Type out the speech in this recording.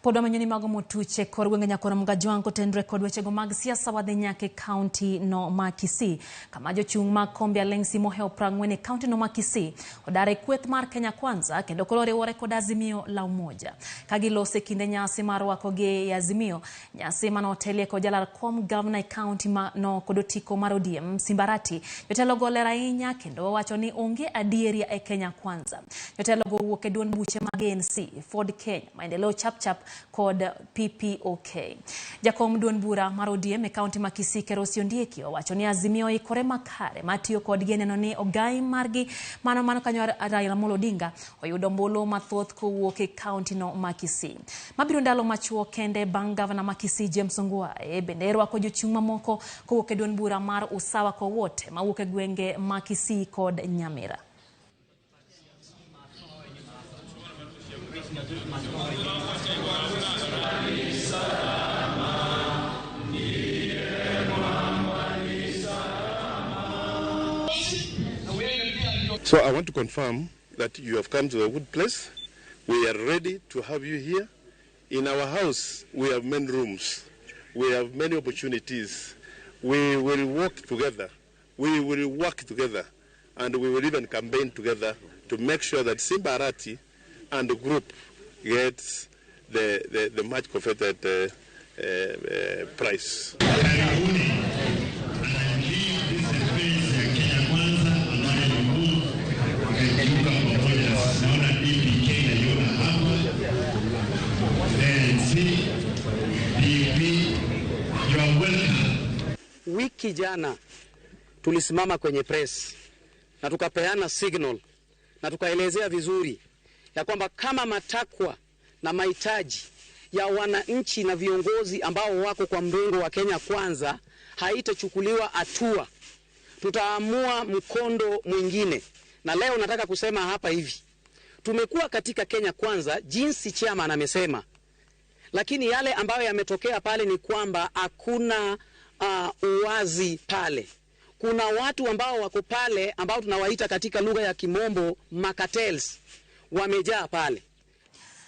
Pod wamenyo ni mago motuch e kor gwenge nyakoro Mgajwang' kotenre kod wechego mag siasa. Wadhi nyaka e kaunti no ma Kisii, kama jochung' mag kombe alengsi mohewo 40 e kaunti no ma Kisii odar e kweth mar Kenya Kwanza kendo koro riwore kod Azimio la Umoja. Ka giloso e kinde nyasi mar rwakogi e Azimio, nyasi mane otelie kod jalar kom gavana e kaunti no kod otiko mar ODM Simba Arati, jotelogo olero ahinya kendo wawacho ni onge adieria e Kenya Kwanza. Jotelogo owuok e duond buche mag ANC, Ford Kenya, Maendeleo Chapchap kod PPOK. Jakom duond bura mar ODM e kaunti ma Kisii, Kerosi Ondieki, owacho ni Azimio oikore makare mar tiyo kodgi e neno ni ogai margi mano kanyo Raila Amolo Odinga oyudo ombulu mathoth kowuok e kaunti no ma Kisii. Mabiro ndalo machuok kende bang' gavana ma Kisii James Ongwae bende rwako jochung' mamoko kowuok e duond bura mar Usawa kwa Wote mawuok e gwenge ma Kisii kod Nyamira. So I want to confirm that you have come to a good place. We are ready to have you here. In our house, we have many rooms. We have many opportunities. We will work together. We will work together. And we will even campaign together to make sure that Simba Arati and the group gets the much coveted prize. Karibuni. And I believe this is phase ya Kenya Kwanza ambayo ni move ikajiunga pamoja. Naona DPK naiona hapa, ANC, DP, you are welcome. Wiki jana tulisimama kwenye press na tukapeana signal na tukaelezea vizuri ya kwamba kama matakwa na mahitaji ya wananchi na viongozi ambao wako kwa mrengo wa Kenya Kwanza haitachukuliwa hatua, tutaamua mkondo mwingine. Na leo nataka kusema hapa hivi, tumekuwa katika Kenya Kwanza jinsi chairman amesema, lakini yale ambayo yametokea pale ni kwamba hakuna uwazi pale. Kuna watu ambao wako pale ambao tunawaita katika lugha ya kimombo macartels, wamejaa pale.